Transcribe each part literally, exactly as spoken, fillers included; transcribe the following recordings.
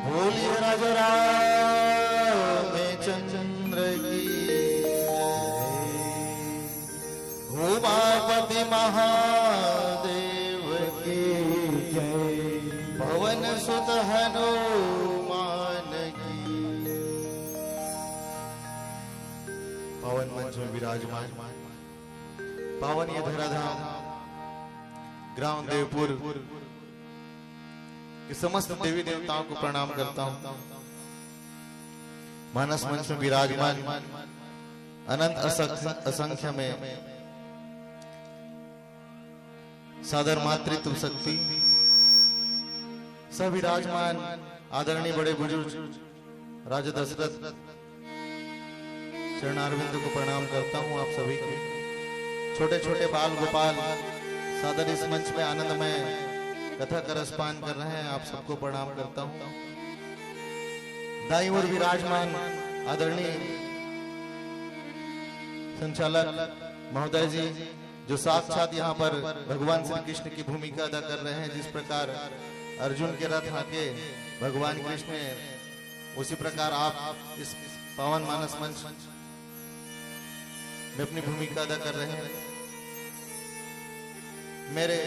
बोलिए राजा रामचंद्र की जय। उमापति महादेव की जय। पवन सुत हनुमान की। पावन मंच में विराजमान पावन ये धराधाम ग्राम देवपुर के समस्त देवी देवताओं को प्रणाम करता हूँ। मानस मंच में विराजमान अनंत असंख्य, असंख्य में सादर मातृत्व शक्ति, सह विराजमान आदरणीय बड़े बुजुर्ग राजा दशरथ चरणारविंद को प्रणाम करता हूँ। आप सभी को, छोटे छोटे बाल गोपाल सादर इस मंच में आनंदमय कथा का रसपान कर रहे हैं, आप सबको प्रणाम करता हूँ। दाई ओर विराजमान आदरणीय संचालक महोदय जी, जो साक्षात यहाँ पर भगवान श्री कृष्ण की भूमिका अदा कर रहे हैं, जिस प्रकार अर्जुन के रथ हाँके भगवान कृष्ण ने, उसी प्रकार आप इस पावन मानस मंच में अपनी भूमिका अदा कर रहे हैं। मेरे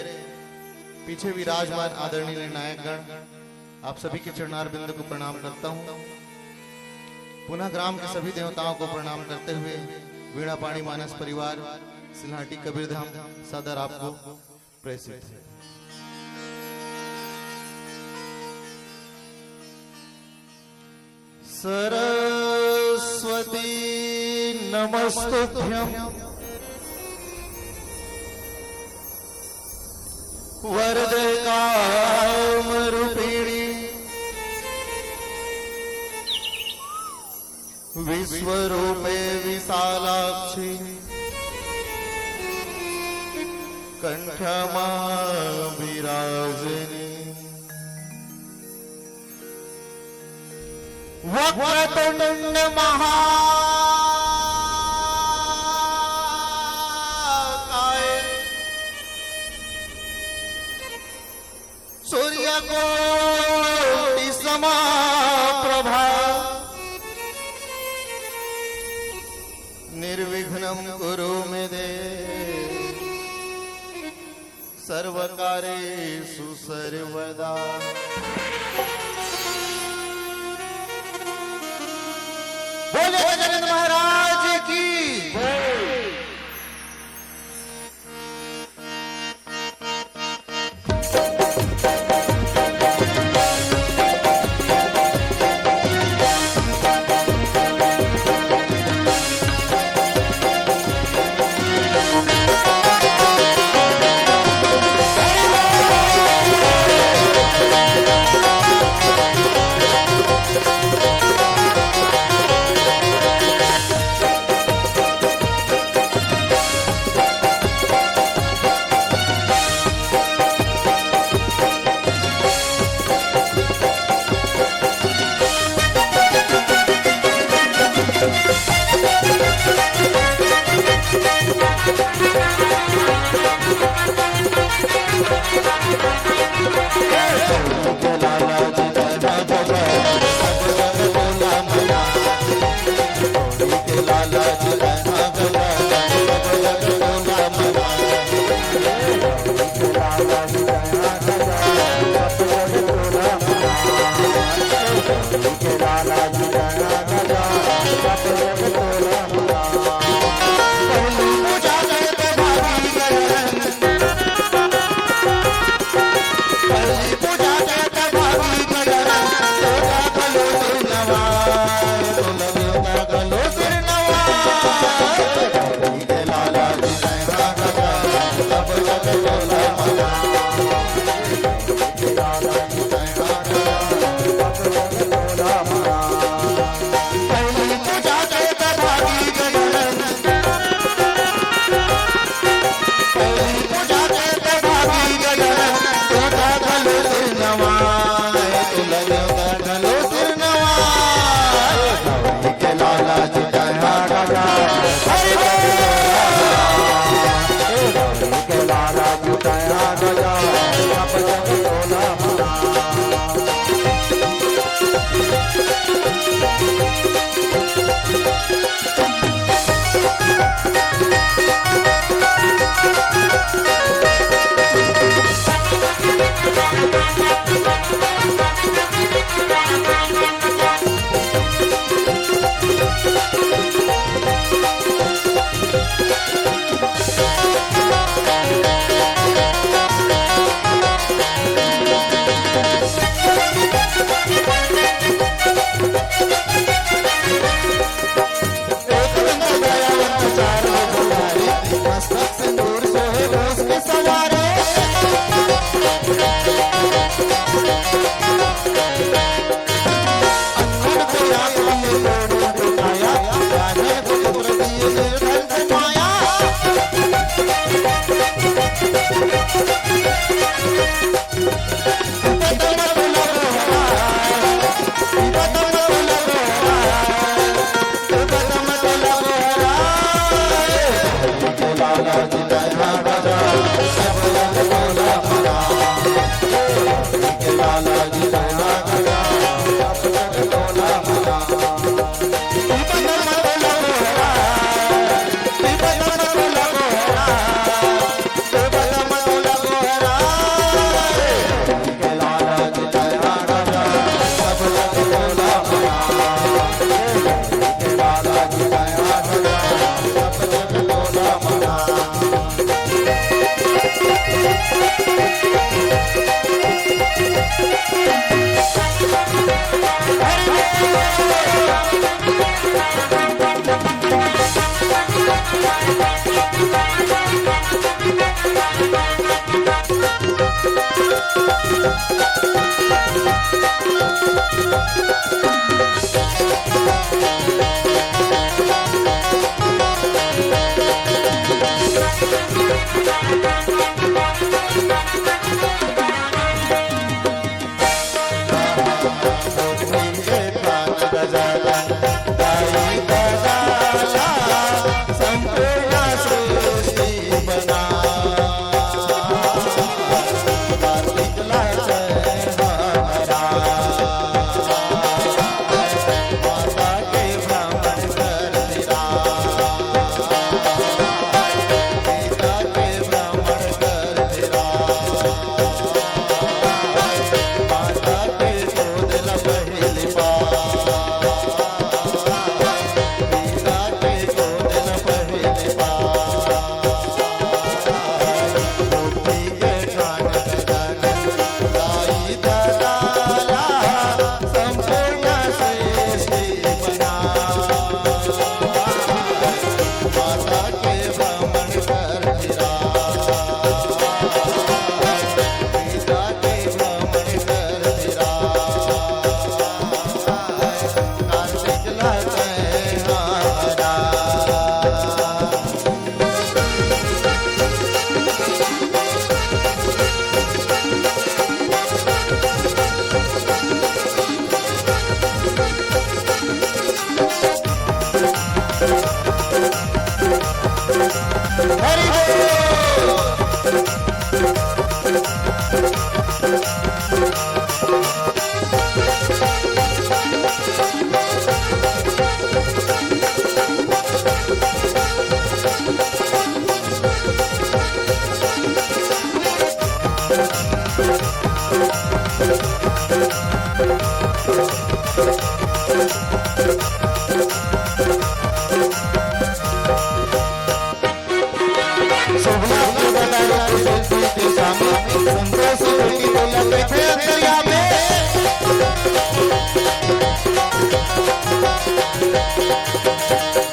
पीछे विराजमान आदरणीय निर्णायकगण, आप सभी के चरणार बिंद को प्रणाम करता हूँ। पुनः ग्राम के सभी देवताओं को प्रणाम करते हुए वीणा पाणी मानस परिवार सिल्हाटी कबीरधाम सादर आपको प्रेषित है। सरस्वती नमस्तुभ्यं वरदे कामरूपिणी विश्वरूपे विशालाक्षी कंठमा विराजनी वक्रतुंड महाकाय सूर्यकोटि समाप्रभा निर्विघ्नं कुरु मे देव सर्वकारेषु सर्वदा। बोले गजानन महाराज की जय।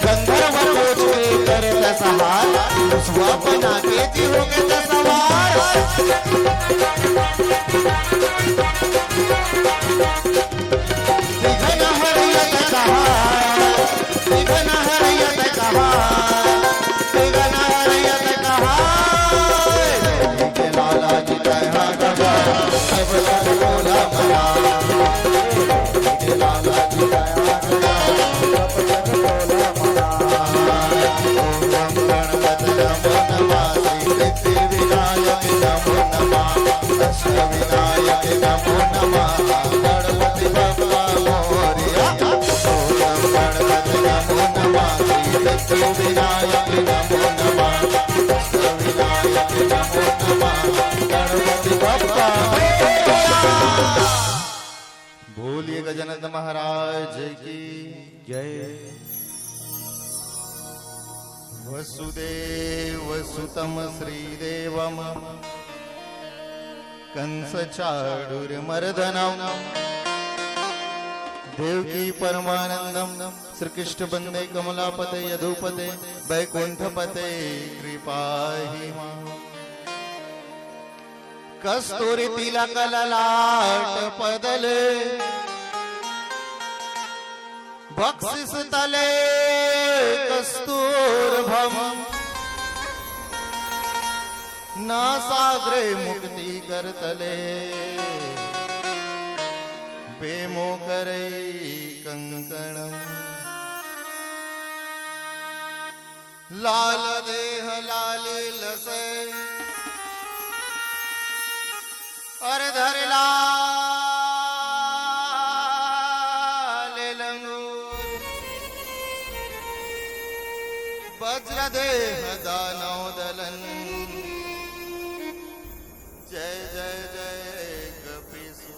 गंधर्व कोच के करे दसहार, मुसवा बना के जी हो के दसवार। दिघन हरियत कहा, दिघन हरियत कहा, दिघन हरियत कहा। बोलिए गजानंद महाराज की जय। वसुदेव सुतम श्रीदेवम कंस चाणूर मर्दनम देवकी परमानंदम श्री कृष्ण वंदे कमलापते यदुपते वैकुंठपते कृपाहि मां। कस्तूरी तिलक ललाट पदले बक्सिस तले कस्तूरभम। ना सागरे मुक्ति करतले बेमो करई कंकणम। लाल देह लाल लसे अर धर लाल लंगूर। वज्र देह दानव दलन। जय जय जय कपिसु।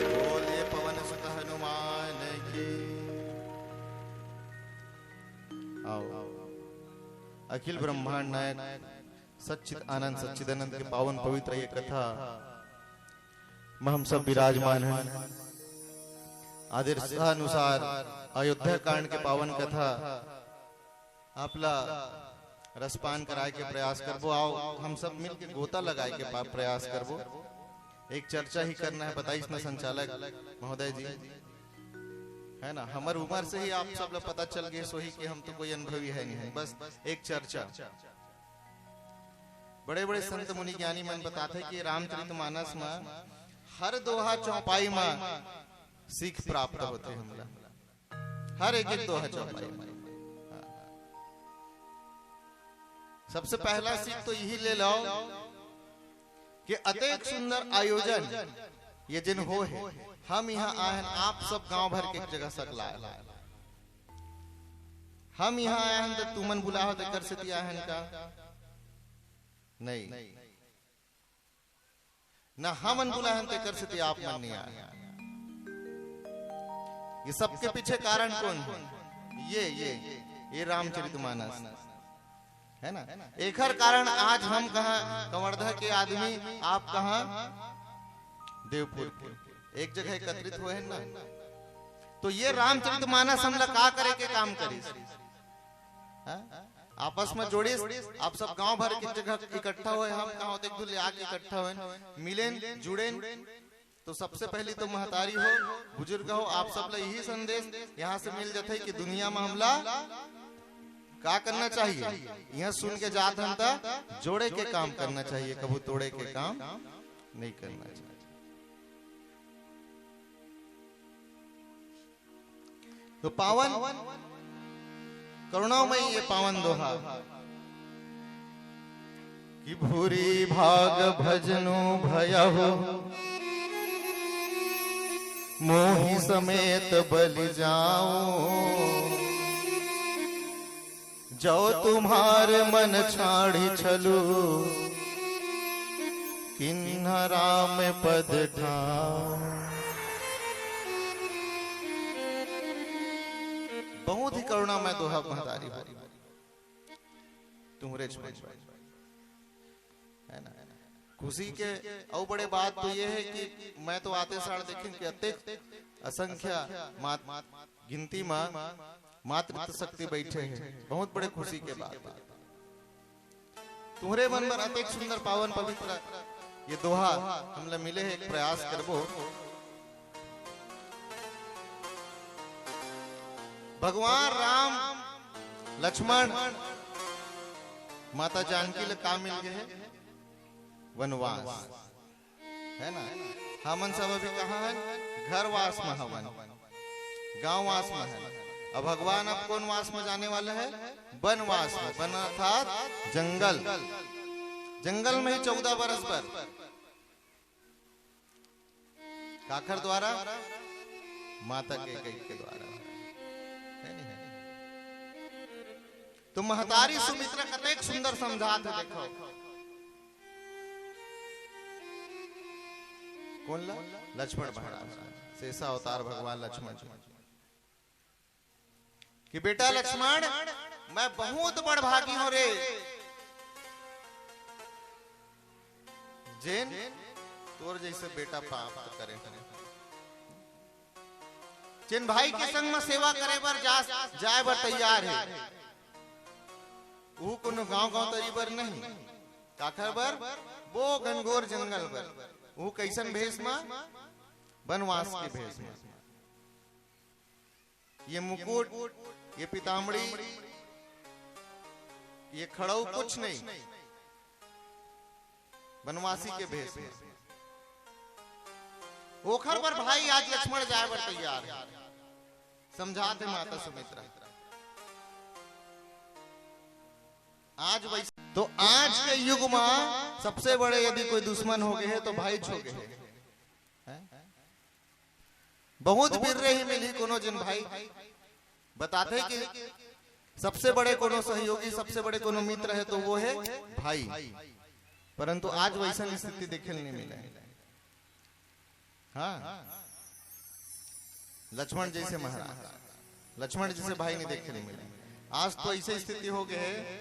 बोलिए पवन सुत हनुमान की। आओ, अखिल ब्रह्मांड नायक सच्चित आनंद सच्चिदानंद के पावन पवित्र ये कथा में हम सब विराजमान हैं। आदर्शानुसार अयोध्या कांड के पावन कथा आपला रसपान कराए के प्रयास करबो। आओ, हम सब मिल के गोता लगाए के पा-, प्रयास करबो। एक चर्चा ही करना है, बताइस ना संचालक महोदय जी, है ना? हमर उम्र से ही आप सब ला पता चल गए सोही कि हम तो कोई अनुभवी है नहीं, बस एक चर्चा। बड़े बड़े संत मुनि ज्ञानी मन बताथे कि रामचरित मानस में हर दोहा चौपाई में सीख प्राप्त होथे हमला। हर एक एक दोहा चौपाई में। हाँ। सबसे पहला सीख तो यही ले लो कि अतेक सुंदर आयोजन ये जिन हो है, हम यहाँ आए हैं, आप सब गांव भर के एक जगह सकलाए हो। हम यहाँ आए हैं तो तुमन बुलाहो तेकर सेती आए हैं का? नहीं, ना हमन बुलाए हैं तेकर सेती आप मन नहीं आए। ये सबके पीछे कारण कौन है? ये ये ये रामचरित मानस है ना? एकर कारण आज हम कहाँ कवर्धा के आदमी, आप कहाँ देवपुर के, एक जगह एकत्रित हुए हैं ना। तो ये रामचरित मानस हमला का करे के काम करिस? हाँ? आपस में जोड़िस, आप सब गांव भर के जगह इकट्ठा हुए, हम कहाँ होते एक दूर ले आके इकट्ठा हुए, मिलेन जुड़ेन। तो सबसे पहली तो महतारी हो, बुजुर्ग हो, आप सब ला यही संदेश यहाँ से मिल जाथे कि दुनिया में हमला का करना चाहिए। यहाँ सुन के जात हन त जोड़े के काम करना चाहिए, कभू तोड़े के काम नहीं करना चाहिए। तो पावन करुणामयी ये पावन दोहा कि भूरी भाग भजनु भयहु मोहि समेत बलि जाऊं। जो तुम्हार मन छाड़ी छलू किन्ह राम पद ठाऊं। बहुत ही करुणामय दोहा महतारी हो। तुम्हरे छुए छुए है ना? खुशी के अउ बड़े बात तो ये है कि मैं तो आते साल देखें कि अतेक असंख्या मात, गिनती में मातृ शक्ति बैठे हैं, बहुत बड़े खुशी के बात। तुम्हरे मन बर अतेक सुंदर पावन पवित्र ये दोहा हमला मिले है, एक प्रयास करबो। भगवान राम लक्ष्मण माता जानकी ल का मिल गए है? वनवास, है ना? हमन सब अभी कहाँ हन? घरवास में हवन, गांववास में हन। अब भगवान अब कौन वास में जाने वाला है? वनवास में। वन अर्थात जंगल। जंगल में ही चौदह बरस बर। काखर द्वारा? माता कैकेयी के द्वारा। है नहीं? तो महतारी सुमित्रा कतेक सुंदर समझात है, देखो। कौन ला? लक्ष्मण महाराज। शेषा अवतार भगवान लक्ष्मण जी। कि बेटा लक्ष्मण, मैं बहुत बड़ भागी हूं रे, जेन तोर जैसे बेटा प्राप्त करे हूं। जेन भाई के संग में सेवा करे बर जा, जाए बर तैयार है, वो कोनो गांव गांव तरी बर नहीं। काखर बर? वो घनघोर जंगल बर। वो कैसन भेष में? वनवास के भेष में। ये मुकुट, ये पीताम्बरी, ये खड़ाऊ कुछ नहीं। बनवासी के भेष में। ओखर बर भाई आज लक्ष्मण जाए बर तैयार हे। समझात हे माता सुमित्रा। आज वैसे तो आज के युग में सबसे बड़े यदि कोई दुश्मन हो गए हे तो भाई हो गए हे। हैं? बहुत बिररे ही मिलही कोनो जिन भाई बताथे कि सबसे बड़े कोनो सहयोगी, सबसे बड़े कोनो मित्र हे तो वो हे भाई। परंतु आज वैसन स्थिति देखे ल नइ मिले। हाँ, लक्ष्मण जैसे महाराज, लक्ष्मण जैसे भाई नइ देखे ल मिले। आज तो ऐसे स्थिति हो गए हे,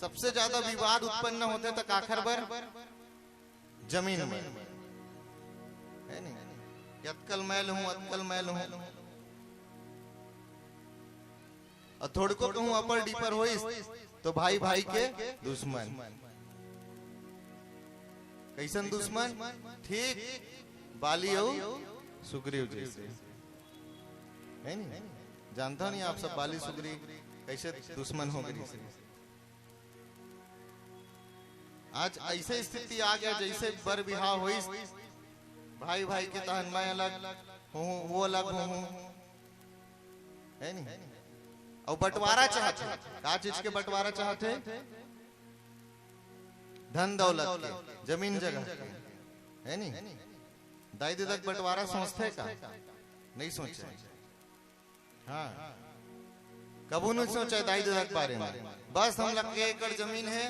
सबसे ज्यादा विवाद उत्पन्न होथे त काखर बर? जमीन में, हे नहीं? कि अतकल मैं लहूं, अतकल मैं लहूं। अउ थोड़को कहूं अपर डीपर होइस तो भाई भाई के दुश्मन। कैसन दुश्मन? ठीक बाली अउ सुग्रीव जैसे, हे नहीं? जानथव नहीं आप सब बाली सुग्रीव कैसे दुश्मन हो गए? आज ऐसे स्थिति आ गया, जैसे बर बिहाव होइस, भाई भाई के तहन मैं अलग हूँ, वो अलग हूँ, हे नहीं? अउ बंटवारा चाहथे, का चीज के बंटवारा चाहथे? धन दौलत के, जमीन जगह के, हे नहीं? दाई ददा के बंटवारा सोचथे का? नइ सोचे। हाँ, कभू नइ सोचे दाई ददा के बारे में। बस हमला के एकड़ जमीन हे,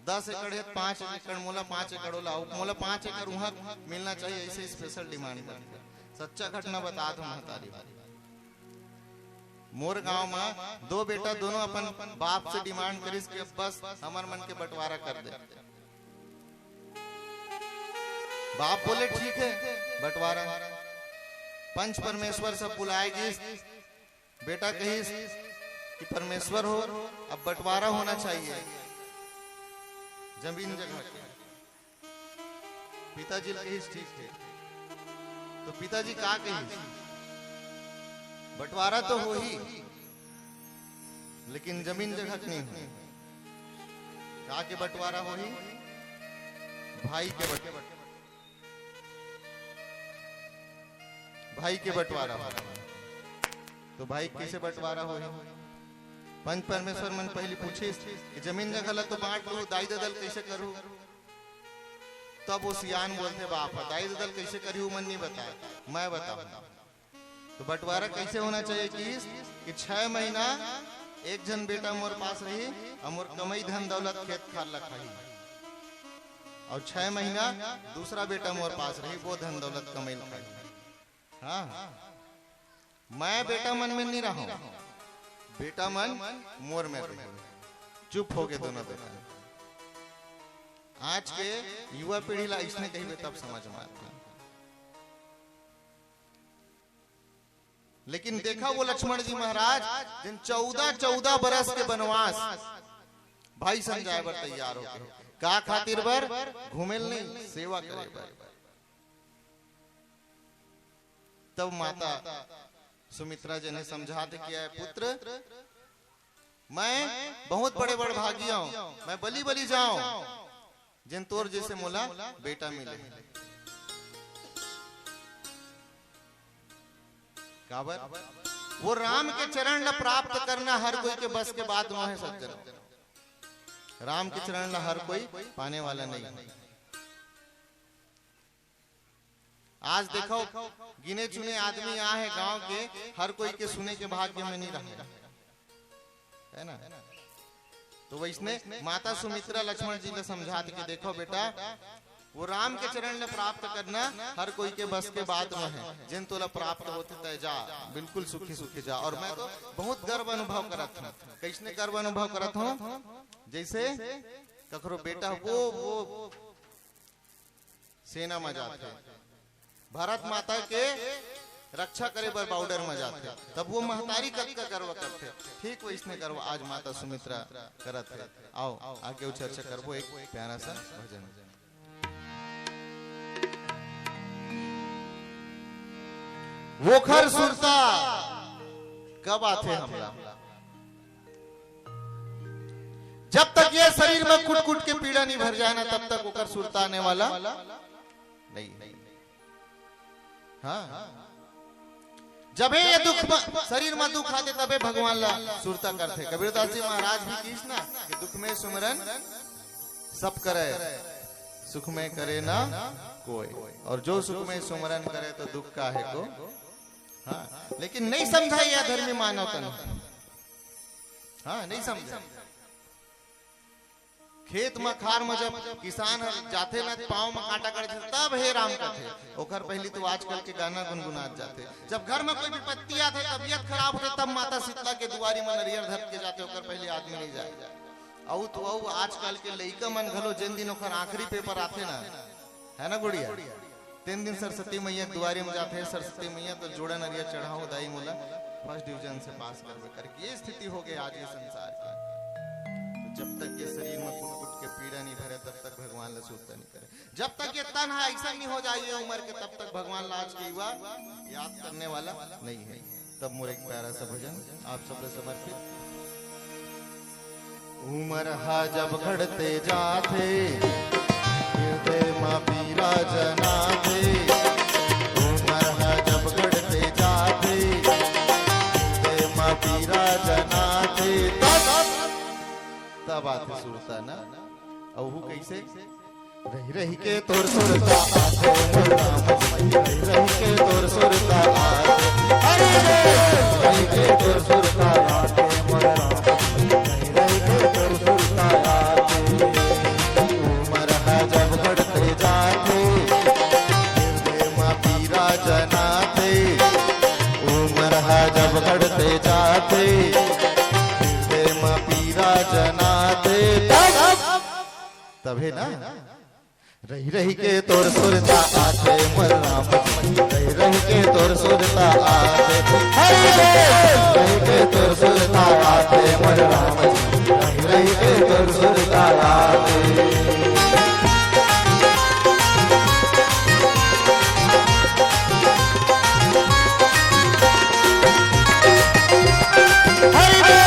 दस एकड़ हे, पाँच एकड़ मोला, पाँच एकड़ ओला, अउ मोला पाँच एकड़ उहाँ मिलना चाहिए, ऐसे special demand करथे। सच्चा घटना बतात हूँ महतारी। मोर गांव में दो बेटा दोनों अपन बाप से demand करिस कि बस हमर मन के बंटवारा कर दे। बाप बोले, "ठीक हे, बंटवारा।" पंच परमेश्वर सब बुलाए गिस। बेटा कहिस कि परमेश्वर हो, अब बंटवारा होना चाहिए जमीन जगह के। पिताजी ल कहिस, "ठीक हे।" तो पिताजी का कहिस, "बंटवारा तो होही, लेकिन जमीन जगह के नइ होही।" का के बंटवारा होही? भाई के बंट-, भाई के बंटवारा होही। तो भाई के कैसे बंटवारा होही? पंच परमेश्वर मन पहली पूछिस कि जमीन जगह ला तो बांट लू, दाई ददा ल कैसे करू? तब वो सियान बोलथे, बाप ह, दाई ददा ल कैसे करी, वो मन नहीं बताए, मैं बताऊं। तो बंटवारा कैसे होना चाहिए कि, कि छह महीना एक झन बेटा मोर पास रही, अउ मोर कमाई धन दौलत खेत खार ला खाही, अउ छह महीना दूसरा बेटा मोर पास रही, वो धन दौलत कमाई ला खाही। हाँ, मैं बेटा मन में नहीं रहूं, बेटा मन मोर में रही। चुप हो गए दोनों बेटा। आज के युवा पीढ़ी ला इसने कहिबे तब समझ में आथे। लेकिन देखा वो लक्ष्मण जी महाराज, जिन चौदह, चौदह बरस के बनवास भाई संग जाए बर तैयार हो गए। का खातिर बर? घूमे ल नहीं, सेवा करे बर। तब माता सुमित्रा जी ने समझा दे किया है, पुत्र, मैं बहुत बड़े बड़भागी हूं, मैं बलि बलि जाऊं, जिन तोर जैसे मोला बेटा मिले। काबर? वो राम के चरण ला प्राप्त करना हर कोई के बस के बात नोहे सज्जन। राम के चरण ला हर कोई पाने वाला नहीं। आज देखो, गिने चुने आदमी आहे गांव के, हर कोई के सुने के भाग्य में नहीं रहे, है ना? तो वैसने माता सुमित्रा लक्ष्मण जी ने समझा दे के, देखो बेटा, वो राम के चरण ने प्राप्त करना हर कोई के बस के बात नोहे। जिन तोला प्राप्त होथे तय जा, बिल्कुल सुखी सुखी जा। और मैं तो बहुत गर्व अनुभव करत हूँ। कैसने गर्व अनुभव करत हूँ? जैसे कखरो बेटा वो, वो सेना में जाथे, भारत माता के रक्षा करे बर बॉर्डर में जाथे, तब वो महतारी कतका गर्व करथे, ठीक वैसने गर्व आज माता सुमित्रा करत हे। आओ, आगे चर्चा करबो एक प्यारा सा भजन। वोखर सुरता कब आथे हमला? जब तक ये शरीर में कुट कुट के पीड़ा नहीं भर जाए ना, तब तक ओकर सुरता आने वाला नहीं है। हाँ, जबे ये दुख म-, शरीर में दुख आथे, तबे भगवान ला सुरता करथे। कबीरदास जी महाराज भी किहिस ना कि दुख में सुमिरन सब करे, सुख में करे ना कोई। और जो सुख में सुमिरन करे तो दुख काहे को। हाँ, लेकिन नहीं समझा ये धर्मी मानव तन। हाँ, नहीं समझा। खेत म खार म जब किसान ह जाथे न, पाँव म कांटा गड़ जाथे, तब हे राम कथे। ओखर पहिली तो आजकल के गाना गुनगुनात जाथे। जब घर म कोई विपत्ति आथे, तबीयत खराब होथे, तब माता शीतला के दुआरी म नरियर धर के जाथे, ओखर पहिली आदमी नहीं जाय। अउ तो अउ आजकल के लइका मन घलो जेन दिन ओखर आखिरी पेपर आथे ना, है ना गुड़िया, तेन दिन सरस्वती मैया के दुआरी म जाथे, "सरस्वती मैया, तोर जोड़ा नरियर चढ़ाहूं दाई, मोला फर्स्ट डिवीजन से पास करबे," करके ये स्थिति हो गई आज ये संसार की। तो जब तक ये शरीर में कुट कुट के पीड़ा नहीं भरे, तब तक भगवान ला सुरता नहीं करे। जब तक ये तन है ऐसा नहीं हो जाए ये उम्र के, तब तक भगवान ला आज के युवा याद करने वाला नहीं है। तब मोर एक प्यारा सा भजन आप सब ला समर्पित। उमर हा जब घटते जाथे, हृदय मा पीरा जनाथे। उमर हा जब घटते जाथे, हृदय मा पीरा जनाथे। तब, तब आथे सुरता ना। अहू कैसे? रहि रहि के तोर सुरता आथे मोर राम जी, रहि रहि के तोर सुरता आथे। अरे रे! रहि रहि के तोर सुरता आथे मोर राम जी, रहि रहि के तोर सुरता आथे। उमर ह जब बढ़ते जाथे, हृदय म पीरा जनाथे। उमर ह जब बढ़ते जाथे, हृदय म पीरा जनाथे। तब तभे ना। रहि रहि के तोर सुरता आथे मोर राम जी, रहि रहि के तोर सुरता आथे। हरि बोल। रहि के तोर सुरता आथे मोर राम जी, रहि रहि के तोर सुरता आथे। हरि बोल।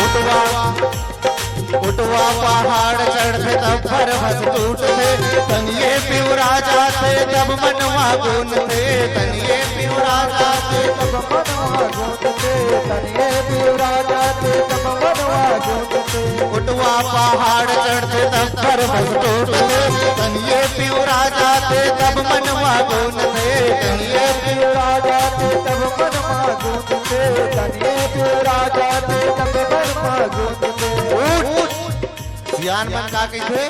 उठवा, उठवा पहाड़ चढ़थे तब भरभस टूटथे, तनिये पिवरा जाथे तब मनवा गुनथे, तनिये पिवरा जाथे तब मनवा गुनथे, तनिये पिवरा जाथे तब मनवा गुनथे। उठवा पहाड़ चढ़थे तब भरभस टूटथे, तनिये पिवरा जाथे तब मनवा गुनथे, तनिये पिवरा जाथे तब मनवा गुनथे, तनिये पिवरा जाथे तब मनवा गुनथे। उठ, उठ। सियान मन का कहिथे,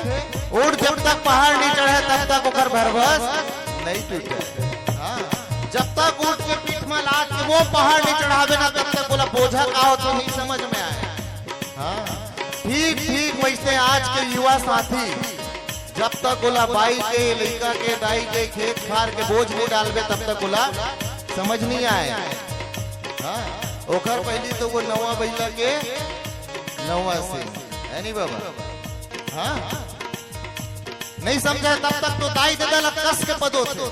उठ, जब तक पहाड़ नहीं चढ़े तब तक ओकर भरभस नहीं टूटे। हाँ, जब तक उठ के पीठ में लाद के वो पहाड़ नहीं चढ़ावे ना, तब तक ओला बोझा का होथे नहीं समझ में आए। हाँ, ठीक, ठीक वैसे आज के युवा साथी जब तक ओला बाई के, लइका के, दाई के, खेत खार के बोझ नहीं डालबे, तब तक ओला समझ नहीं आए। हाँ, ओखर पहिली तो वो नवा बइला के नवा से, है नहीं बाबा? हाँ, नहीं समझा तब तक तो दाई ददा ला कस के पदोथे।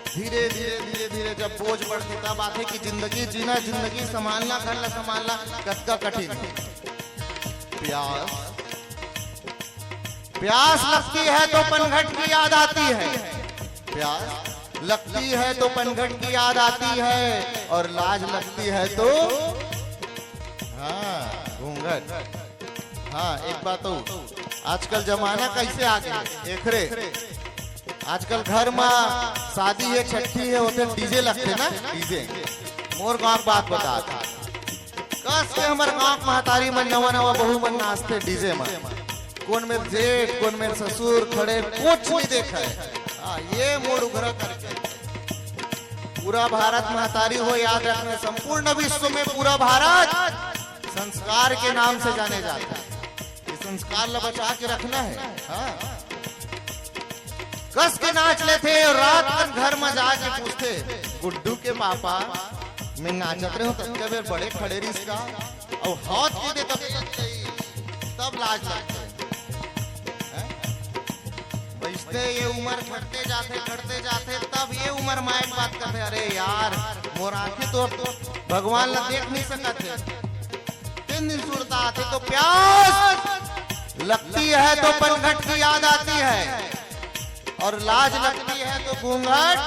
धीरे, धीरे, धीरे, धीरे जब बोझ बढ़थे, तब आथे कि जिंदगी जीना, जिंदगी संभालना, घर ला संभालना कतका कठिन हे। प्यास, प्यास लगती है तो पनघट की याद आती है। प्यास लगती है तो पनघट की याद आती है, और लाज लगती है तो, हाँ, घूंघट। हाँ, एक बात तो, आजकल जमाना कैसे आ गया, एकरे। आजकल घर मा शादी हे, छट्ठी हे, ओते डीजे लगथे ना, डीजे। मोर गांव के बात बतात हंव। कस के हमर गांव के महतारी मन, नवा नवा बहू मन नाचथे डीजे मा। कोन मेर जेठ, कोन मेर ससुर खड़े, कुछ नहीं देखय। हाँ, ये मूड़ उघरा करके। पूरा भारत महतारी हो, याद रखना, संपूर्ण विश्व में पूरा भारत संस्कार के नाम से जाने जाता है। ये संस्कार ला बचा के रखना है। हाँ, कस के नाच लेथे और रात कन घर में जाके पूछथे, "गुड्डू के पापा, मैं नाचत रहे हूँ, तब के बेर बड़े खड़े रहिस का?" और हाथ के दे तब, तब लाज लगथे। ये उम्र घटते जाते, घटते जाते, तब ये उम्र मा एक बात कहते, "अरे यार, मोर आँखी तो भगवान ला देख नहीं सकत है।" तीन दिन सुरता आते तो प्यास लगती है तो पनघट की याद आती है, और लाज लगती है तो घूंघट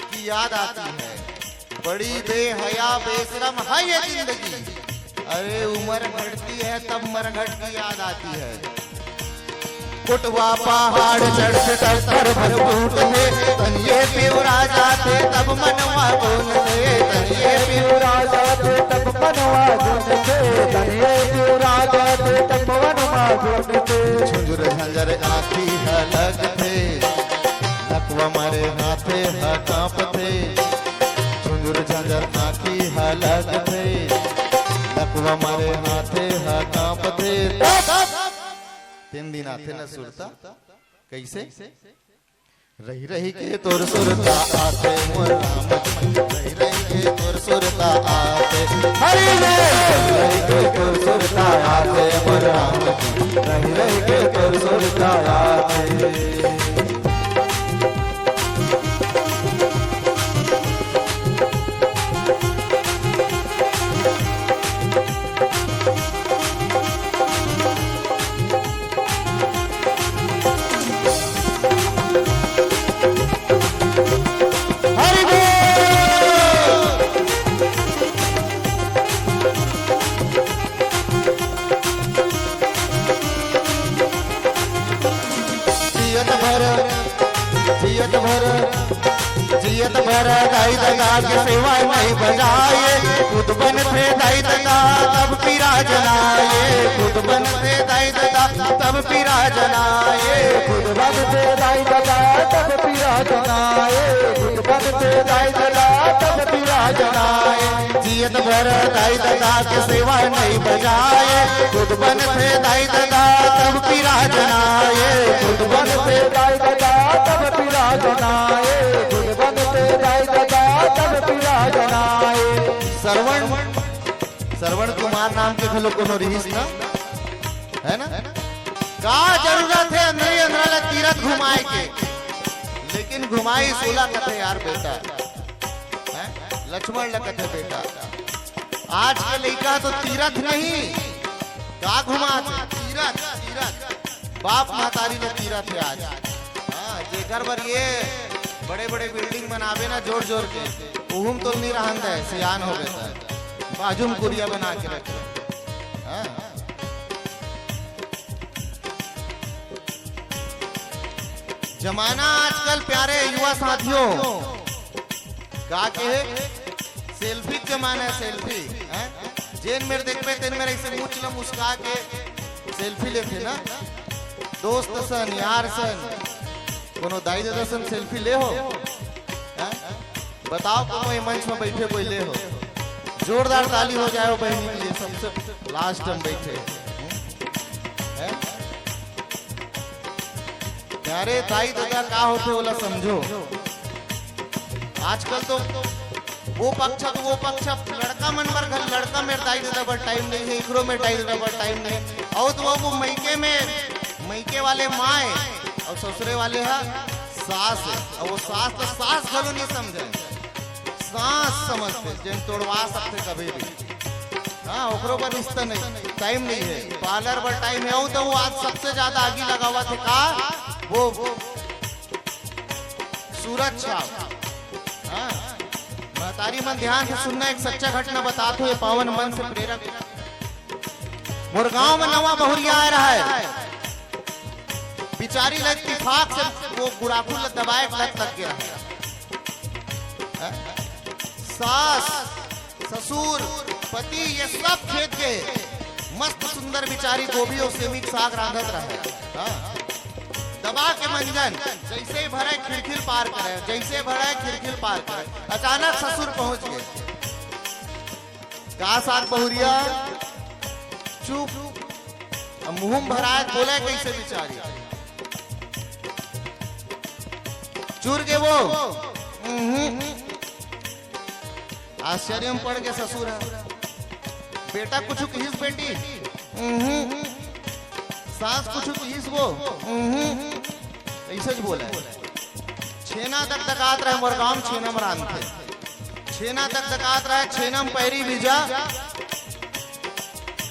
की याद आती है। बड़ी बेहया बेशरम है ये जिंदगी। अरे, उम्र घटती है तब मरघट की याद आती है। कोटवा पहाड़ चढ़ के टक्कर मजबूत थे, तनिए पिवरा जाते तब मनवा बोलते, तनिए पिवरा जाते तब मनवा बोलते, तनिए पिवरा जाते तब मनवा बोलते। झुंझुर झंझर आँखी ह लगथे, नकवा मारे हाथे ह कांपथे। झुंझुर झंझर आँखी ह लगथे, नकवा मारे हाथे ह कांपथे। तब तीन दिन आथे न सुरता। कैसे? रही रही के तोर सुरता आथे मोर राम जी, रही रही के तोर सुरता आथे। हरि बोल। रही रही के तोर सुरता आथे मोर राम जी, रही रही के तोर सुरता आथे। हरि बोल। जियत भर, जियत भर, जियत भर दाई ददा के सेवा नहीं बजाए। खुद बन थे दाई ददा तब पीरा जनाए, खुद बन थे दाई ददा तब पीरा जनाए। खुद बन थे दाई ददा तब पीरा जनाए, खुद बन थे दाई ददा तब पीरा जनाए। जियत भर दाई ददा के सेवा नहीं बजाए, खुद बन थे दाई ददा तब पीरा जनाए। खुद बन थे दाई ददा तब पीरा जनाए, खुद बन थे दाई ददा तब पीरा जनाए। श्रवण, श्रवण कुमार नाम के घलो कोनो रिहिस ना, है ना? का जरूरत है अंधरी अंधरा ला तीरथ घुमाए के? लेकिन घुमाइस ओला कथे यार बेटा, हैं? लक्ष्मण ला कथे बेटा। आज के लइका तो तीरथ नहीं, का घुमाथे? तीरथ, तीरथ। बाप महतारी ला तीरथ है आज। हाँ, जेकर बर ये बड़े-बड़े building बनावे ना जोर-जोर के, उहू म तो नहीं रहन दे, सियान हो गए त। बाजू म कुरिया बना के रखे। हाँ। जमाना आजकल प्यारे युवा साथियों, का कहे, selfie के जमाना है, selfie, हैं? जेन मेर देखबे, तेन मेर ऐसे मुँह ल मुस्का के selfie लेथे ना, दोस्त सन, यार सन, कोनो दाई ददा सन selfie ले हो, हैं? बताओ, कोनो ये मंच में बैठे कोई ले हो, जोरदार ताली हो जाए हो बहनी के लिए, सबसे last में बैठे, हैं? अरे दाई ददा का होथे ओला समझो। आजकल तो वो पक्ष तो वो पक्ष, लड़का मन बर घर, लड़का मेर दाई ददा बर time नहीं है, इखरो मेर दाई ददा बर time नहीं है। और तो वो, वो मइके में, मइके वाले माय और ससुरे वाले हा सास है, और वो सास तो सास घलो नहीं समझे, सास समझते, जेन तोड़वा सकते कभी भी। हाँ, ओकरो बर रिश्ता नहीं, time नहीं है। Parlour बर time है, वो तो वो आज सबसे ज्यादा आगी लगावत है का, वो सूरज छाप। हाँ, महतारी मन ध्यान से सुनना, एक सच्चा घटना बतात हो, ये पावन मन से प्रेरक। मोर गांव में नवा बहुरिया आए रहा है, बिचारी ला इत्तेफाक से वो गुड़ाखू ला दबाए के लत लग गया है। हाँ? सास, ससुर, पति, ये सब खेत के मस्त सुंदर बिचारी गोभी और सेमी के साग रांधत रहे। हाँ। दबा के मंजन, जैसे ही भरे खिड़खिल पार करे, जैसे भरे खिड़खिल पार करे, अचानक ससुर पहुंच गए। का साग बहुरिया? चुप। अब मुंह में भराए बोले कैसे बिचारी? चूर के वो। हम्म। आश्चर्य में पड़ के ससुर है। बेटा कुछ किहिस बेटी? हम्म। सास कुछ किहिस वो? हम्म। अइसे च बोला हे। छेना दकदकात रहे, मोर गाँव म छेना म रांधथे। छेना दकदकात रहे, छेना म पैरी बीजा।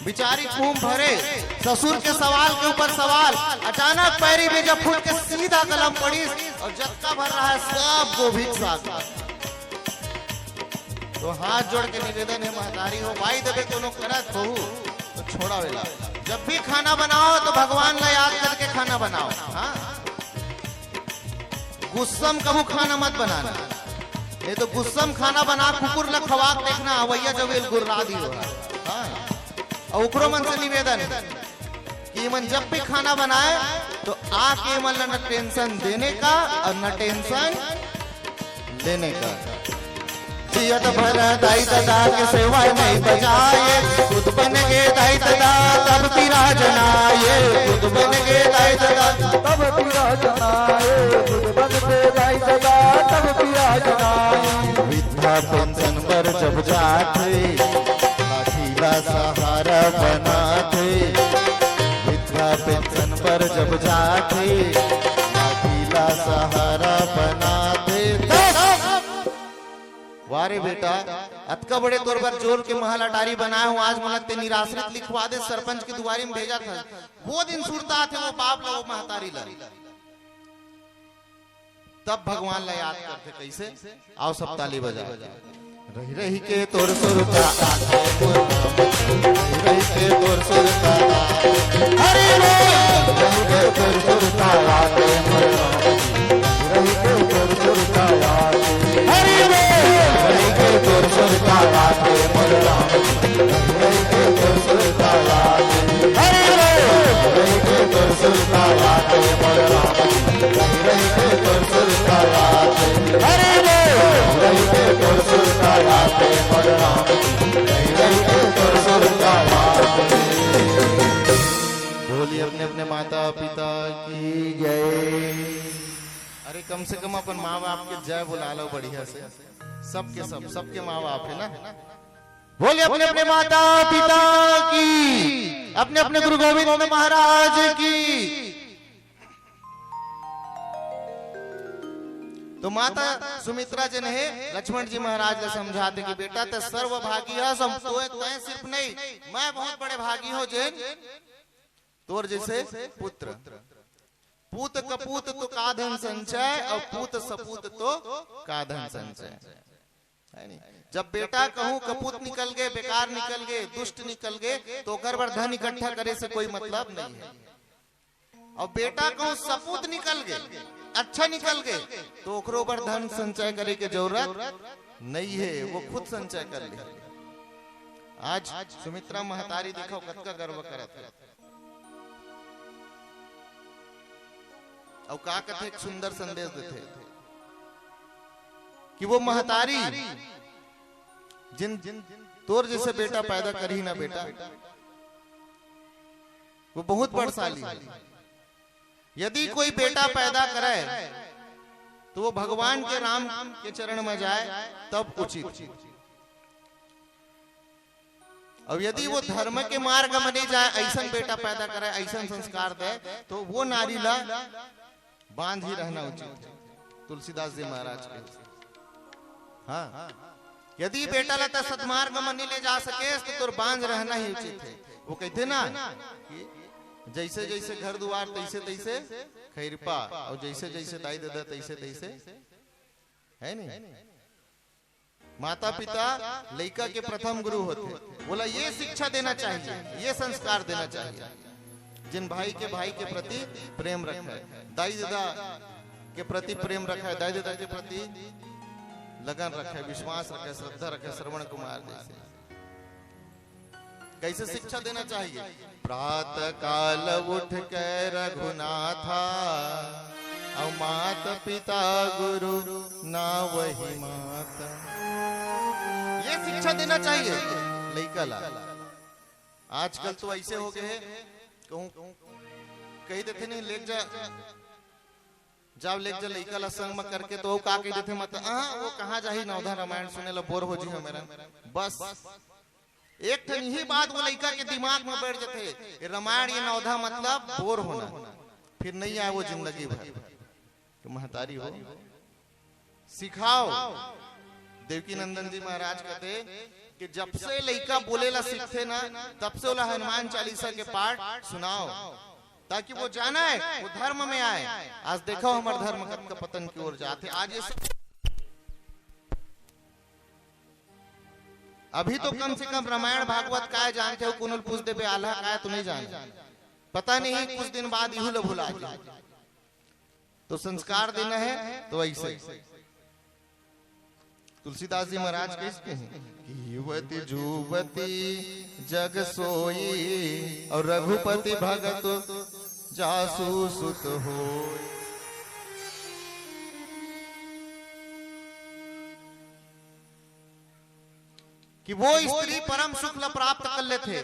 बिचारी खूब भरे, ससुर के सवाल के ऊपर सवाल, अचानक पैरी बीजा फूट के सीधा गला म पड़िस अउ जतका भर रहा हे सब गोभी के साग। तो हाथ जोड़ के निवेदन हे महतारी हो, बाई देबे कोनो करत होहू तो छोड़ा वेला। जब भी खाना बनाओ तो भगवान ला याद करके खाना बनाओ। हाँ, गुस्सा म कभू खाना मत बनाना, नहीं तो गुस्सा म खाना बना कुकुर ला खवा के देखना, अवइया जब एल गुर्रा दिही। हाँ, अउ ओकरो मन से निवेदन कि एमन जब भी खाना बनाए तो आके एमन ला न टेंशन देने का अउ न टेंशन लेने का। जियत भर दाई ददा के सेवा नहीं बजाए, खुद बन गे दाई ददा तब पिराज ना आए, खुद बन गे दाई ददा तब पिराज ना आए, खुद बन गे दाई ददा तब पिराज ना आए। वृद्धा पेंशन बर जब जाथे, लाठी ला सहारा बनाथे। वृद्धा पेंशन बर जब जाथे, लाठी ला सहारा बनाथे। तब वाह रे बेटा, अतका बड़े तोर बर जोर के महल अटारी बनाए हों, आज मोला ते निराश्रित लिखवा दे, सरपंच के दुवारी म भेजत हस। वो दिन सुरता आथे वो बाप ला, वो महतारी ला। तब भगवान ला याद करथे कइसे? आओ सब ताली बजाओ। रहि रहि के तोर सुरता आथे मोर राम जी, रहि रहि के तोर सुरता आथे। हरि बोल। रहि रहि के तोर सुरता आथे मोर राम जी, रहि रहि के तोर सुरता आथे। हरि बोल। रहि रहि के तोर सुरता आथे मोर राम जी, रहि रहि के तोर सुरता आथे। हरि बोल। रहि रहि के तोर सुरता आथे मोर राम जी, रहि रहि के तोर सुरता आथे। हरि बोल। रहि रहि के तोर सुरता आथे मोर राम जी, रहि रहि के तोर सुरता आथे। बोलिए अपने अपने माता पिता की जय। अरे कम से कम अपन माँ बाप के जय बुला लो बढ़िया से। सबके सब, सबके माँ बाप हे ना। बोलिए अपने अपने माता पिता की, अपने अपने गुरु गोविंद महाराज की। तो माता सुमित्रा जी ने लक्ष्मण जी महाराज ला समझाथे कि बेटा, तैं सर्वभागी हस, हम तोय, तैं सिर्फ नहीं, मैं बहुत बड़े भागी हों जेन तोर जइसे पुत्र। पूत कपूत तो का धन संचय, अउ पूत सपूत तो का धन संचय। हे नहीं? जब बेटा कहूँ कपूत निकल गे, बेकार निकल गे, दुष्ट निकल गे, तो ओकर बर धन इकट्ठा करे से कोई मतलब नहीं हे। अउ बेटा कहूँ सपूत निकल गे, अच्छा निकल गे, तो ओकरो बर धन संचय करे के जरूरत नहीं हे, वो खुद संचय कर ले। आज सुमित्रा महतारी देखो कतका गर्व करत हे। अउ का कथे, एक सुंदर संदेश देथे कि वो महतारी जेन, जेन तोर जइसे बेटा पैदा करही ना बेटा, वो बहुत बड़शाली हे। यदि कोई बेटा पैदा करे तो वो भगवान के, राम के चरण में जाए तब उचित। अउ यदि वो धर्म के मार्ग में नहीं जाए, अइसन बेटा पैदा करे, अइसन संस्कार दे, तो वो नारी ला बांझ ही रहना उचित हे। तुलसीदास जी महाराज के। हाँ, यदि बेटा ला तैं सदमार्ग में नहीं ले जा सकेस, तो तोर बांझ रहना ही उचित हे। वो कहिथे ना कि जइसे जइसे घर दुवार तइसे तइसे खइरपा, अउ जइसे जइसे दाई ददा तइसे तइसे, हे नहीं? माता पिता लइका के प्रथम गुरु होथे, ओला ये शिक्षा देना चाहिए, ये संस्कार देना चाहिए। जेन भाई के, भाई के प्रति प्रेम रखे, दाई ददा के प्रति प्रेम रखे, दाई ददा के प्रति लगन रखे, विश्वास रखे, श्रद्धा रखे, श्रवण कुमार जइसे। कइसे शिक्षा देना चाहिए? प्रातः काल उठ के रघुनाथा, अउ मात पिता गुरु नावहि माता। ये शिक्षा देना चाहिए लइका ला। आजकल तो अइसे हो गे हे, कहूँ कहि देथे नहीं, लेग जा, जाव लेग जा लइका ला संग में करके, तो वो का कहि देथे, मत, हाँ, वो कहाँ जाही नवधा रामायण सुने ला, बोर हो जी हमें। बस एक ठन इही बात वो लइका के दिमाग में बैठ जाथे, ये रामायण, ये नवधा मतलब बोर होना, फिर नहीं आए वो जिंदगी भर। तो महतारी हो, सिखाओ। देवकी नंदन जी महाराज कहते कि जब से लइका बोले ला सीखथे ना, तब से ओला हनुमान चालीसा के पाठ सुनाओ, ताकि वो जाने, वो धर्म में आए। आज देखो हमर धर्म कतका पतन की ओर जाथे। आज ये सब अभी तो कम से कम रामायण भागवत काय जानथे हो, कोनो ल पूछ देबे आल्हा काय तो नहीं जाने। पता नहीं कुछ दिन बाद इहू ल भुला जाए। तो संस्कार देना है तो ऐसे। तुलसीदास जी महाराज कइसे कहे, कीवति जूवति जग सोई, और रघुपति भगत जासु सुत होई। कि वो स्त्री परम सुख ला प्राप्त कर लेथे,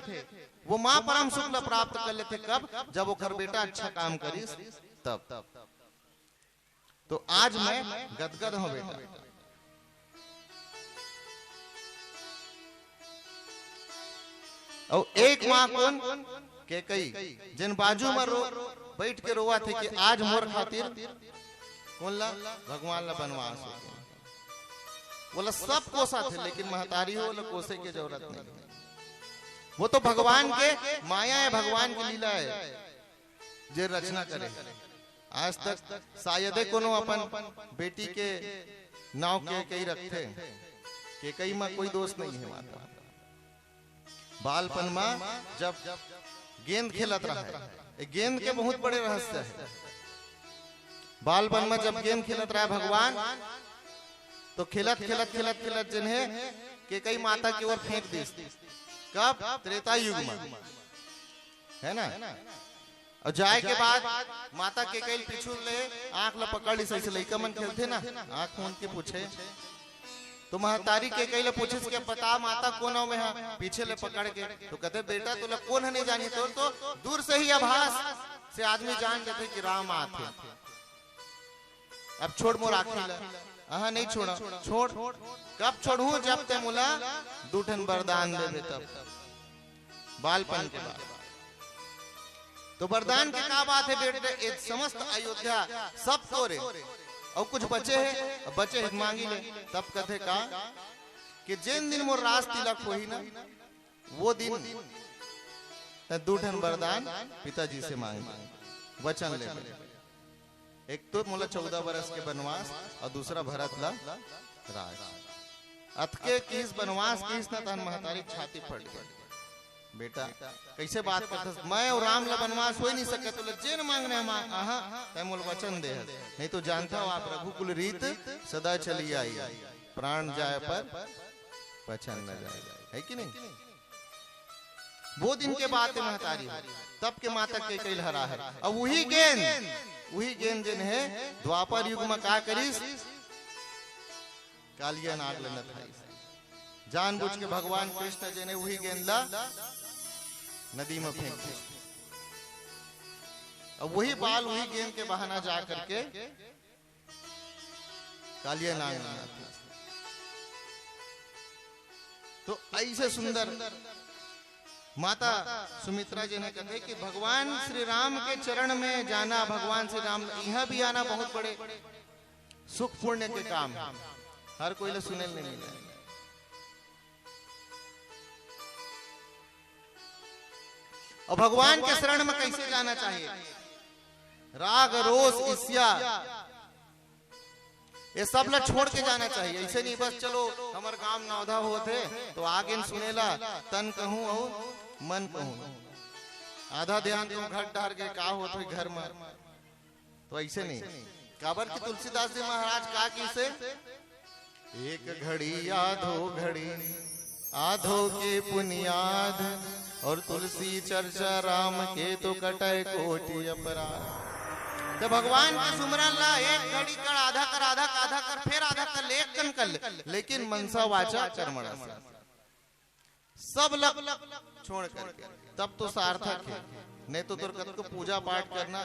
वो माँ परम सुख ला प्राप्त कर लेथे। कब? जब ओकर बेटा अच्छा काम करिस तब। तो आज मैं गदगद हूँ बेटा। अउ एक माँ कोन? केकई, जेन बाजू में रो, बैठ के रोवत हे कि आज मोर खातिर कोन ला? भगवान ला बनवास हो। ओला सब कोसथे, लेकिन महतारी हो, ओला कोसे के जरूरत नहीं। वो तो भगवान के माया है, भगवान की लीला है, जे रचना करे। आज तक शायदे कोनो अपन बेटी के नाव केकई रखथे, केकई में कोई दोष नहीं है माता। बालपन में जब गेंद खेलत रहे, ए गेंद के बहुत बड़े रहस्य है। बालपन में जब गेंद खेलत रहे भगवान, तो खेलत खेलत खेलत खेलत जेन हे केकई माता के ओर फेंक दिस। कब? त्रेता युग में, है ना? और जाए के बाद माता केकई ल पीछू ले आंख ला पकड़ लिस, ऐसे लइका मन खेलथे ना, आंख मूंद के पूछे। तो महतारी केकई ल पूछिस के, "बता माता, कोन हंव मैं हा?" पीछे ले पकड़ के। तो कहथे, "बेटा, तोला कोन ह नहीं जानही, तोर तो दूर से ही आभास से आदमी जान जाथे कि राम आथे। अब छोड़ मोर आँखी ला।" "अहा, नहीं छोड़ा।" "छोड़।" "कब छोड़हूँ?" "जब तैं मोला दू ठन वरदान देबे तब।" बालपन के बात। तो वरदान के का बात है बेटे? ये समस्त अयोध्या सब तोरे, और कुछ बचे है, अब बचे है मांगी ले। तब कथे का कि जेन दिन मोर राज तिलक होही ना, वो दिन तैं दू ठन वरदान पिताजी से मांग, वचन ले। एक तो मोला चौदह बरस के बनवास और दूसरा भरत ला राज। अतके किस बनवास किस न तहन महतारी छाती फट गई। बेटा, कैसे बात करथस? मैं और राम ला बनवास हो ही नहीं सकत, तोला जेन मांगना है मांग। आहा, तैं मोला वचन दे हस, नहीं तो जानता हो आप रघुकुल रीत सदा चली आई, प्राण जाए पर वचन न जाए, है कि नहीं? वो दिन के बात है महतारी, तब के माता केकई ल हरा है। अब वही गेंद, वही गेंद जेन है द्वापर युग में का करिस, कालिया नाग ल नथाइस। जानबूझ के भगवान कृष्ण जेन है वही गेंद ला नदी में फेंक दिस। अब वही बाल वही गेंद के बहाना जा करके कालिया नाग नाग। तो ऐसे सुंदर माता सुमित्रा जी ने कथे कि भगवान श्री राम के चरण में जाना, भगवान श्री राम यहाँ भी आना बहुत बड़े सुख पुण्य के काम है। हर कोई ला सुने नहीं मिले। और भगवान के शरण में कैसे जाना चाहिए? राग, रोष, ईर्ष्या, ये सब ला छोड़ के जाना चाहिए। ऐसे नहीं बस चलो हमर गांव नवधा होत है तो आगे न सुनेला, तन कहूं और मन कहूं। आधा ध्यान तो घर डार के का होत है घर में, तो ऐसे नहीं। काबर कि तुलसीदास जी महाराज का किसे एक घड़ी आधो घड़ी, आधो के पुनियाद, और तुलसी चर्चा राम के तो कटय कोटि अपराध। तो भगवान के सुमरन ला एक घड़ी कर, आधा कर, आधा कर, आधा कर, फिर आधा कर ले, एक कन कर ले, लेकिन मनसा वाचा कर्मणा से सब लग छोड़ करके, तब तो सार्थक है। नहीं तो तोर कतको पूजा पाठ करना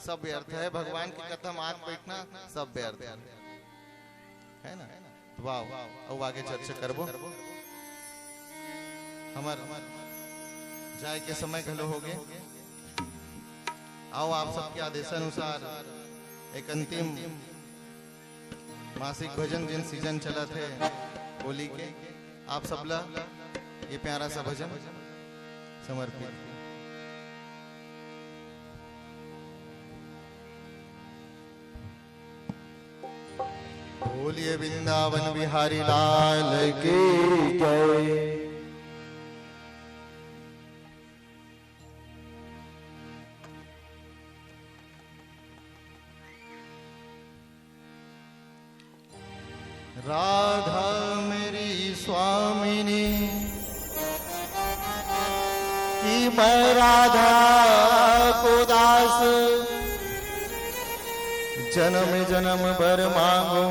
सब व्यर्थ है, भगवान की कथा में आके बैठना सब व्यर्थ है, है ना? तो वाह, अब आगे चर्चा करबो। हमर जाए के समय घलो हो गए। आओ, आप सबके आदेशानुसार एक अंतिम मासिक भजन, जेन सीजन चलत हे होली के, आप सबला ये प्यारा सा भजन समर्पित। बोलिए वृंदावन बिहारी लाल की जय। राधा मेरी स्वामिनी, कि मैं राधा को दास जन्म जन्म भर मांगू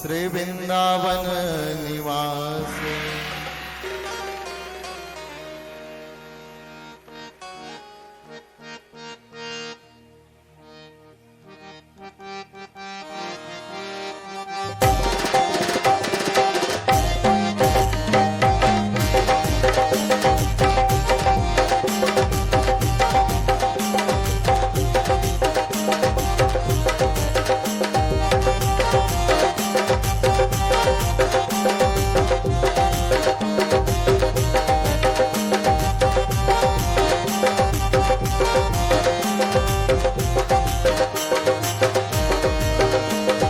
श्री वृंदावन निवास।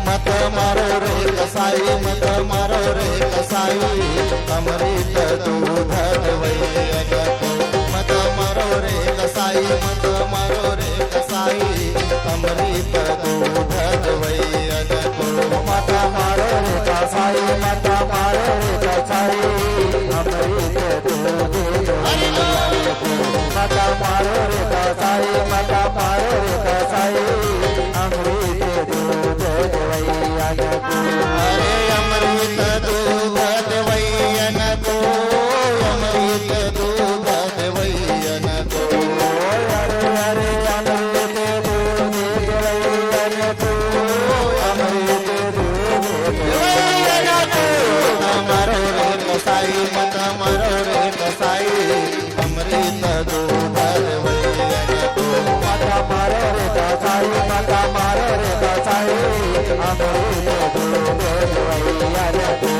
मत मारो रे कसाई, मत मारो रे कसाई, अमृत दूध देवैया को। मत मारो रे कसाई, मत मारो रे कसाई, अमृत दूध देवैया को। मत मारो रे कसाई, मत मारो रे कसाई, अमृत दूध देवैया को। मत मारो रे कसाई, मत मारो रे कसाई, अमृत दूध देवैया न को। अरे अमृत दूध देवैया न को, अमृत दूध देवैया न को। अरे, अरे, अमृत दूध देवैया न को, अमृत दूध देवैया न को। मत मारो रे कसाई, मत मारो रे कसाई, अमृत दूध देवैया न को। मत मारो रे कसाई, मत मारो रे कसाई, अमृत दूध देवैया न को।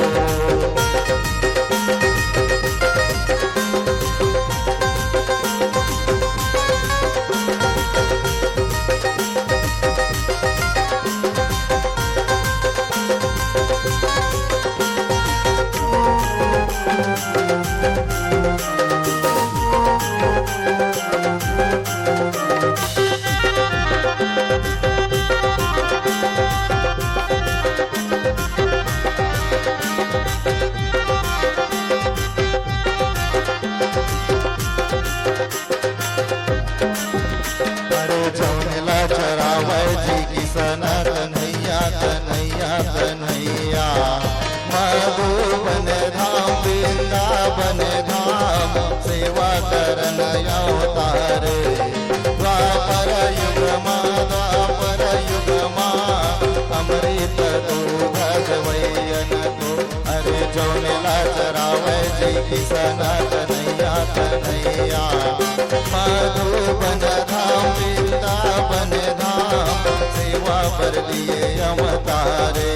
अरे जौन ला चरावै जी किसन कन्हैया, कन्हैया, कन्हैया। मधुबन धाम, वृंदावन धाम, सेवा करन अवतारे। द्वापर युग मा, द्वापर युग मा, अमृत दूध देवैया न को। अरे जौन ला चरावै जी किसन कन्हैया, कन्हैया। मधुबन धाम, वृंदावन धाम, सेवा बर लिए अवतारे।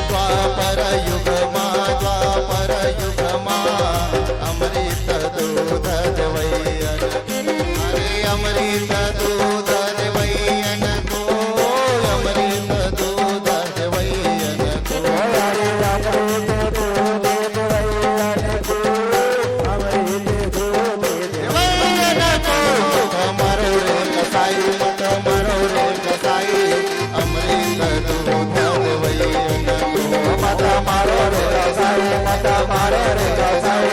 द्वापर युग मा, द्वापर युग मा, अमृत दूध देवैया न। अरे अमृत दूध देवैया न को, अमृत दूध देवैया न को। अरे अमृत दूध देवैया न को, अमृत दूध देवैया न को। मत मारो रे कसाई, मत मारो रे कसाई, अमृत दूध देवैया न को। मत मारो रे कसाई, मत मारो रे कसाई,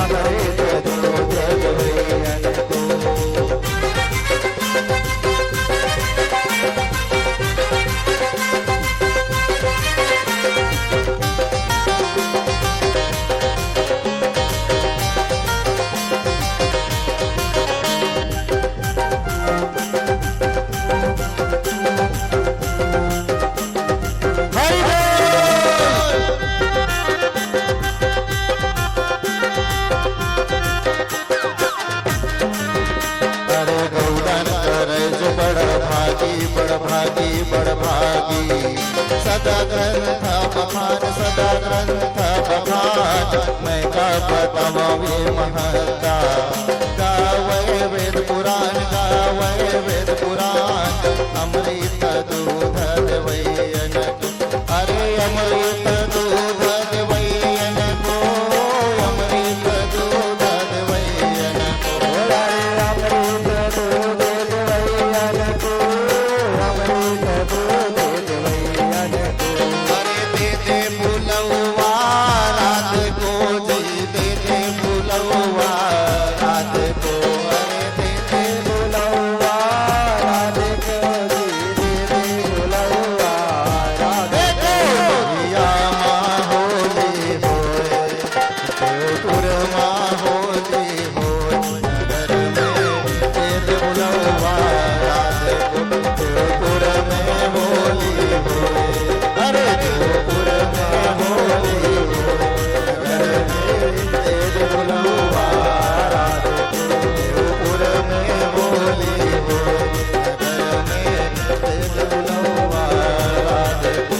अमृत दूध देवैया न को। भागी बड़ भागी, सदा ग्रंथ बखान, सदा ग्रंथ बखान। मैं का बतावं वे महंता, गावय वेद पुराण, गावय वेद पुराण। अमृत दूध देवैयन, अरे अमृत दूध देवैयन को, अमृत दूध देवैयन को। अरे दे दे बुलौवा रात को जी, दे दे बुलौवा रात को। अरे दे दे बुलौवा रात को जी, दे दे बुलौवा रात को। भैया माँ होली होए, देवपुर माँ होली होए, नगर में तेज बुलौवा रात को। देवपुर में होली होए, अरे देवपुर में होली होए, नगर में तेज बुलौवा रात को। देवपुर में होली होए, नगर में तेज बुलौवा रात को।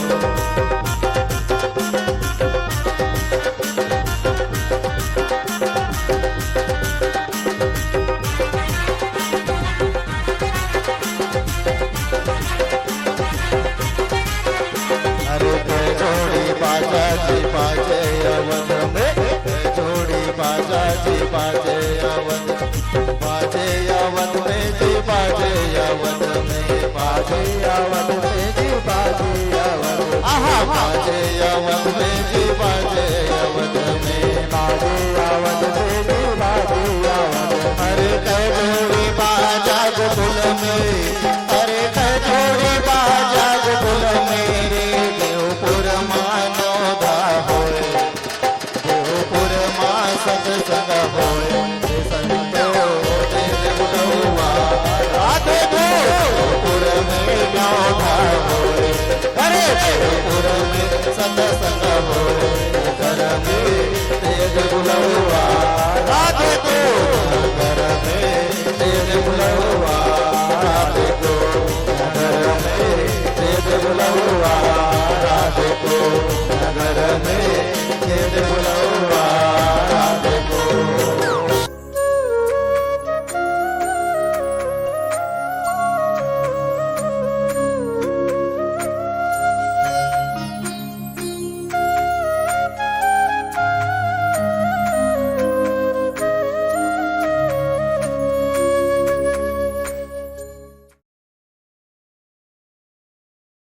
अरे कै जोड़ी बाजा जी बाजे अवध में, कै जोड़ी बाजा जी बाजे अवध, बाजे अवध में जी, बाजे अवध में, बाजे अवध में जी, बाजे अवध में। आहा, बाजे अवध में जी, बाजे अवध में, बाजे अवध में जी, बाजे अवध में। अरे कै जोड़ी बाजा गोकुल में, अरे कै जोड़ी बाजा गोकुल में रे, देवपुर मानो धा होए। देवपुर माँ सत्संग होए, हे संतो तेज बुलौवा रात को। देवपुर में नौधा होए, अरे देवपुर